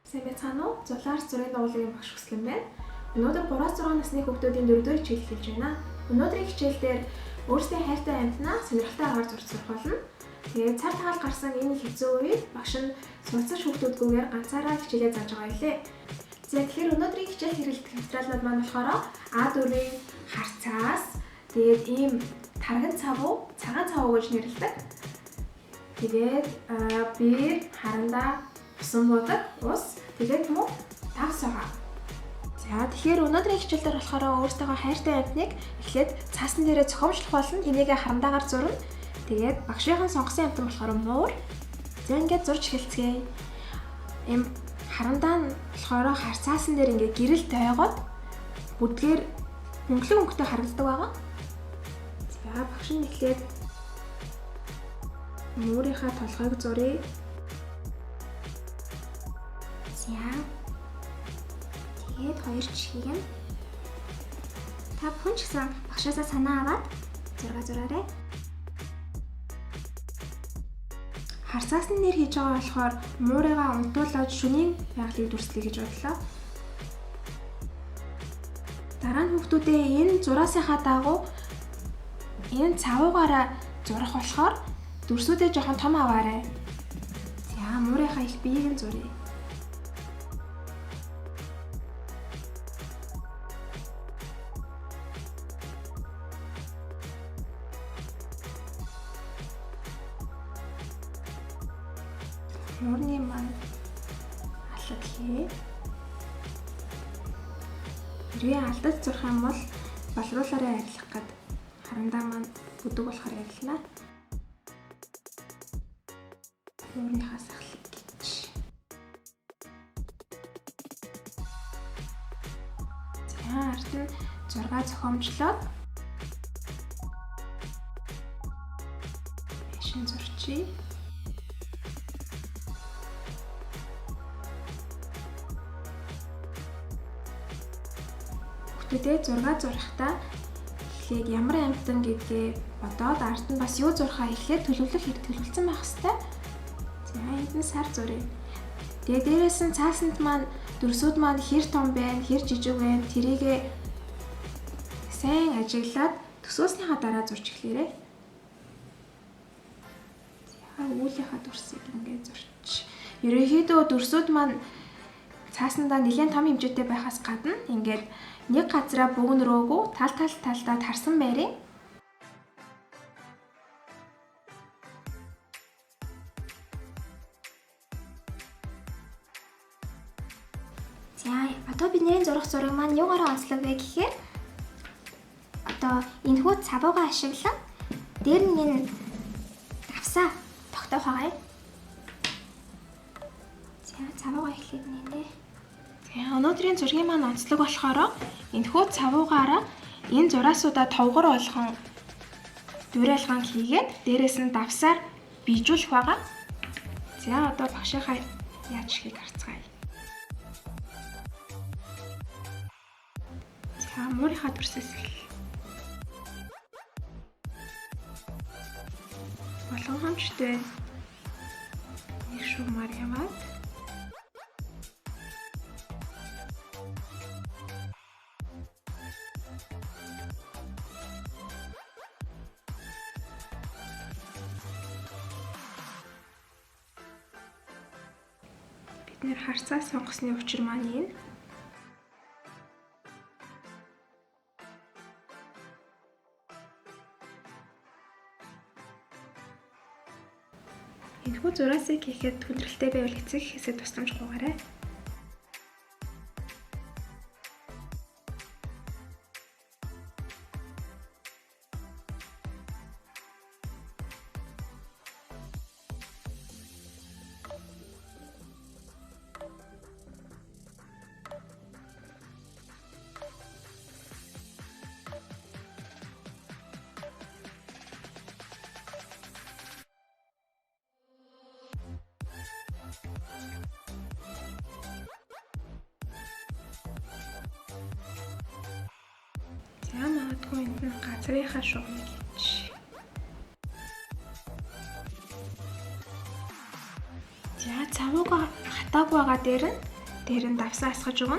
Сайн байцгаана уу? Зулаар зургийн дугуулын багш хүслэн байна. Өнөөдөр 3-6 насны хүүхдүүдийн 4-р хичээл эхэлж байна. Өнөөдрийн хичээл дээр өөрсдийн хайртай амьтнаа сонирхолтой агаар зурж сурах болно. Тэгээд цар тагаал гарсан энэ хэцүү үед багш нь суралцагч хүүхдүүдгүйгээр ганцаараа хичээлээ зааж байгаа билээ. За тэгэхээр өнөөдрийн хичээл хэрэглэх материалууд маань болохоор А4-ийн харцаас тэгээд ийм тарган цав уу, цагаан цав уу гэж нэрлэдэг. Тэгээд бээр, харандаа, усан буудаг, ус, тэгээд мөн тагс байгаа. За тэгэхээр өнөөдрийн хичээл дээр болохоор өөрсдийнхөө хайртай амьтныг эхлээд цаасан дээрээ зохиомжлох болно. Энийгээ харандаагаар зурна. Тэгээд багшийн сонгосон амьтан болохоор муур. За ингээд зурж эхэлцгээе. Эм харандаа нь болохоор хар цаасан дээр ингээд гэрэл тойгоод бүдгээр хөнгөлөн өнгөтэй харагддаг байгаа. За багш нь эхлээд муурынхаа толгойг зуръя. За. Тэгээд хоёр чихийг нь та бүхэн ч гэсэн багшаасаа санаа аваад зураг зураарай. Харцаас нь нэр хийж байгаа болохоор муурыгаа унтуулаад шөнийн байгалыг дүрслэе гэж бодлоо. Дараа нь хүүхдүүдээ энэ зураасынхаа дагуу энэ цавуугаараа зурах болохоор дүрсүүдээ жоохон том аваарай. За муурынхаа их биеийг нь зуръя. Муурны маань алаг хээ. Хэрвээ алдаж зурх юм бол балруулаараа арилгах гээд харандаа маань бүдэг болохоор арилнаа. Муурныхаа сахлыг гэж. За ард нь зураг зохиомжлоод шин зурчий. Хүүхдүүдээ зураг зурахдаа эхлээд ямар амьтан гэдгээ бодоод ард нь бас юу зурхаа эхлээд төлөвлөх хэрэг төлөвлөсөн байх хэвээр. За энд нь сар зуръя. Тэгээ дээрээс нь цаасанд маань дүрсүүд маань хэр том байна, хэр жижиг байна тэрийгээ сайн ажиглаад төсөөснийхаа дараа зурж эхлээрэй. За үүлийнхаа дүрсийг ингээд зурч. Ерөнхийдөө дүрсүүд маань цаасандаа нэлээд том хэмжээтэй байхаас гадна ингээд нэг газараа бөөгнөрөөгүй тал тал талдаа тарсан байрын. За одоо бидний зурах зураг маань юугаараа онцлог вэ гэхээр одоо энэхүү цавуугаа ашиглан дээр нь энэ давсаа тогтоох байгаа юм. За цавуугаа эхлээд нэнэ. За өнөөдрийн зургийн маань онцлог болохоор энэхүү цавуугаараа энэ зураасуудаа товгор болгон дуриалган хийгээд дээрээс нь давсаар бийжүүлэх байгаа. За одоо багшийнхаа яаж хийхийг харцгаая. За муурынхаа дүрсээс эхэлье. Болгоомжтой нэг шугамар яваад бид нэр харцаа сонгосны учир маань энэ. Энэхүү зураасыг хийхэд хүндрэлтэй байвал эцэг эхээсээ тусламж гуйгаарай. За магадгүй энд нь газрынхаа шугамыг хийчих. За цавууга хатаагүй байгаа дээр нь Дээр нь давсаа асгаж өгнө.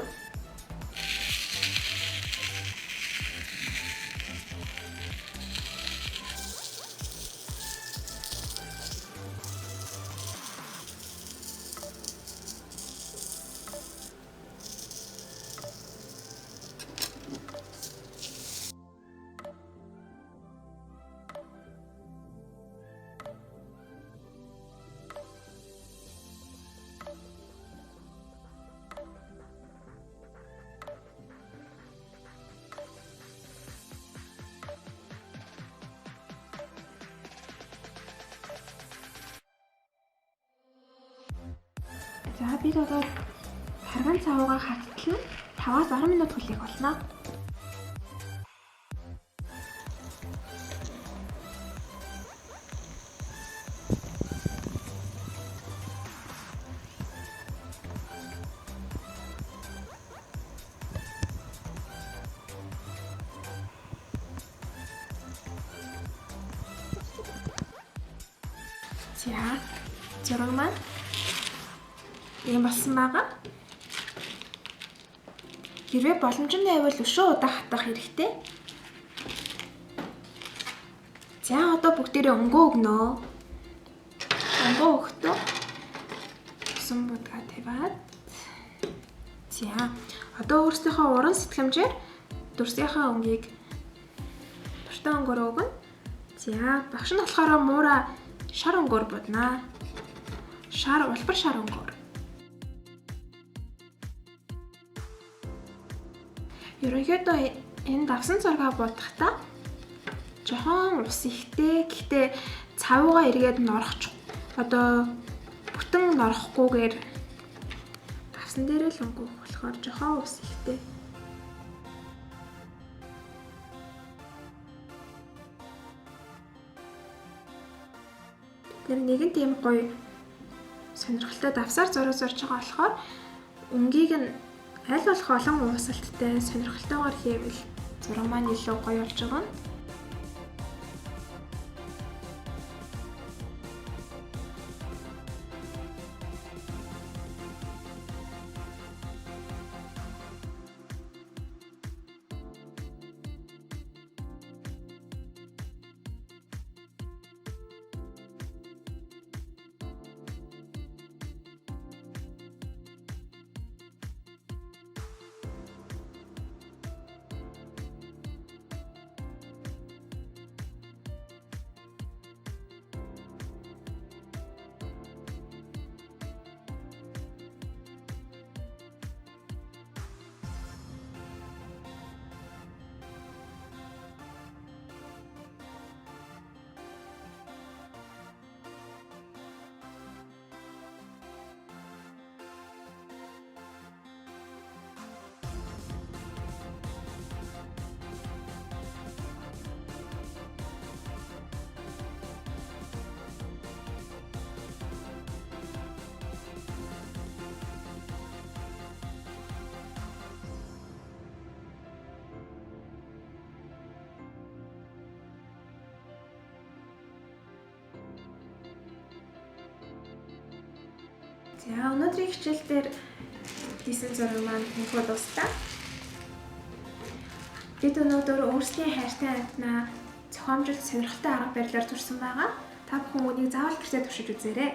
За бид одоо тарган цавуугаа хаттал нь 5-аас 10 минут хүлээх болно. За зураг маань ийм болсон байгаа. Хэрвээ боломж нь байвал өшөө удаан хатах хэрэгтэй. За одоо бүгдээрээ өнгөө өгнө. Өнгөө өгөхдөө усан будгаа тавиад за одоо өөрсдийнхөө уран сэтгэмжээр дүрсийнхаа өнгийг дуртай өнгөөр өгнө. За багш нь болохоор муура шар өнгөөр буднаа. Шар улбар шар өнгөөр. Ерөнхийдөө энэ давсан зургаа будахдаа жохон ус ихтэй, гэхдээ цавуугаа эргээд норох, одоо бүтэн норохгүйгээр давсан дээрээ л өнгө өгөх болохоор жохон ус ихтэй. Бид нэгэн тийм гоё сонирхолтой давсаар зураг зурж байгаа болохоор өнгийг нь аль болох олон уусалттай сонирхолтойгоор хийвэл зураг маань илүү гоё болж байгаа юм. За өнөөдрийн хичээл дээр хийсэн зураг маань энэхүү дуслаа. Бид өнөөдөр өөрсдийн хайртай амьтнаа зохиомжлолт сонирхолтой арга барилаар зурсан байгаа. Та бүхэн үүнийг заавал гэртээ туршиж үзээрэй.